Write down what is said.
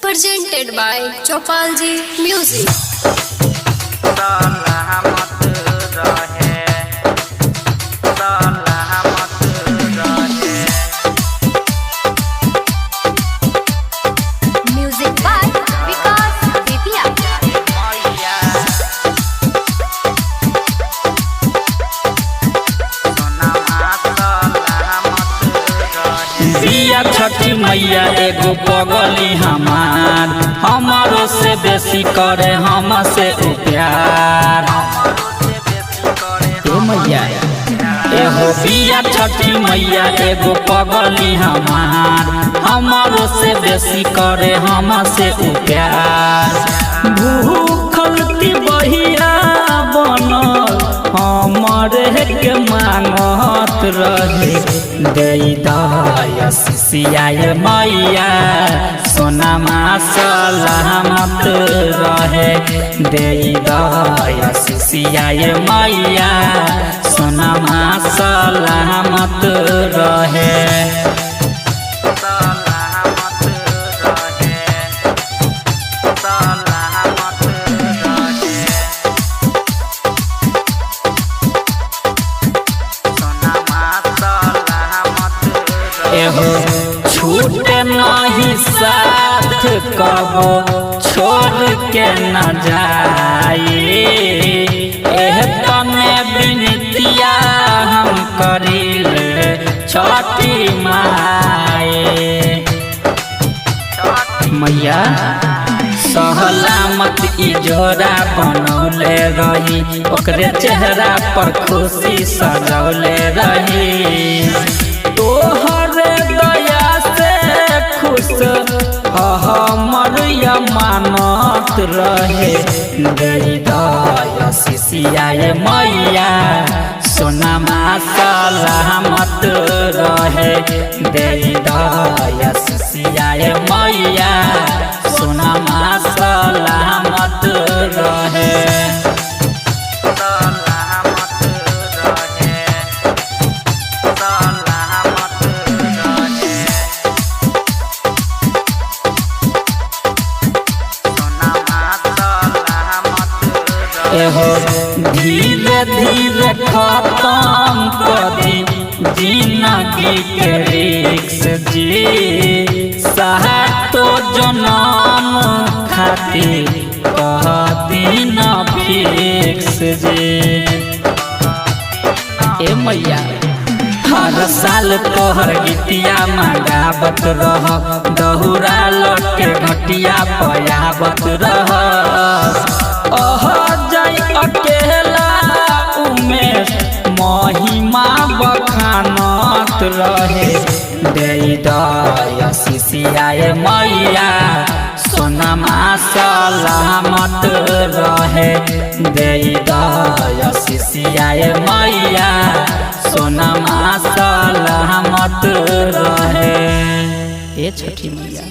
Presented by Chopalji Music. सलामत रहे, सलामत रहे। Music by Vikas Bipia. मैया सोनमा सलामत रहे। बिया छठी मैया एगो पगली हमार, हमारो से बेसी करे हमसे उ प्यार। ए मैया, एहो बिया छठी मैया एगो पगली हमार, हमारो से बेसी करे हमसे उ प्यार। भूखल ती बहिया बनल हमरे के मांगत रहे, दे दया मैया सोनमा सलामत रहे। दे दया मैया सोनमा सलामत रहे। सलामत रहे, सलामत रहे। सोनमा सलामत रहे। एहो छूट नहीं साथ कबो छोड़ के न जाए, एह तने विनतिया हम करिल छठी माए। मैया सहलामत ई जोड़ा बनौले रही, ओकरे चेहरा पर खुशी सजौले रही। तोहर दया से खुश हमर मानत रहे, दया शिशियाए मैया सोनमा सलामत रहे। दया शिशियाए मैया सोनमा सलामत रहे। सलामत रहे, सलामत रहे। सोनमा सलामत रहे। एहो धीरे धीरे खत्म करी जिंदगी के रिक्स जी, सातो जन्म खातिर कहती न फिक्स जी। ए मैया हर साल तोहर गीतिया मगावत रह, दहुरा लटके घटिया पयावत रह। अह जाई अकेला उमेश महिमा बखानत रहे, दे दया शिशियाए मैया सोनमा सलामत रहे। दे दया शिशियाए मैया सोनमा सलामत रहे। ए छठी मैया।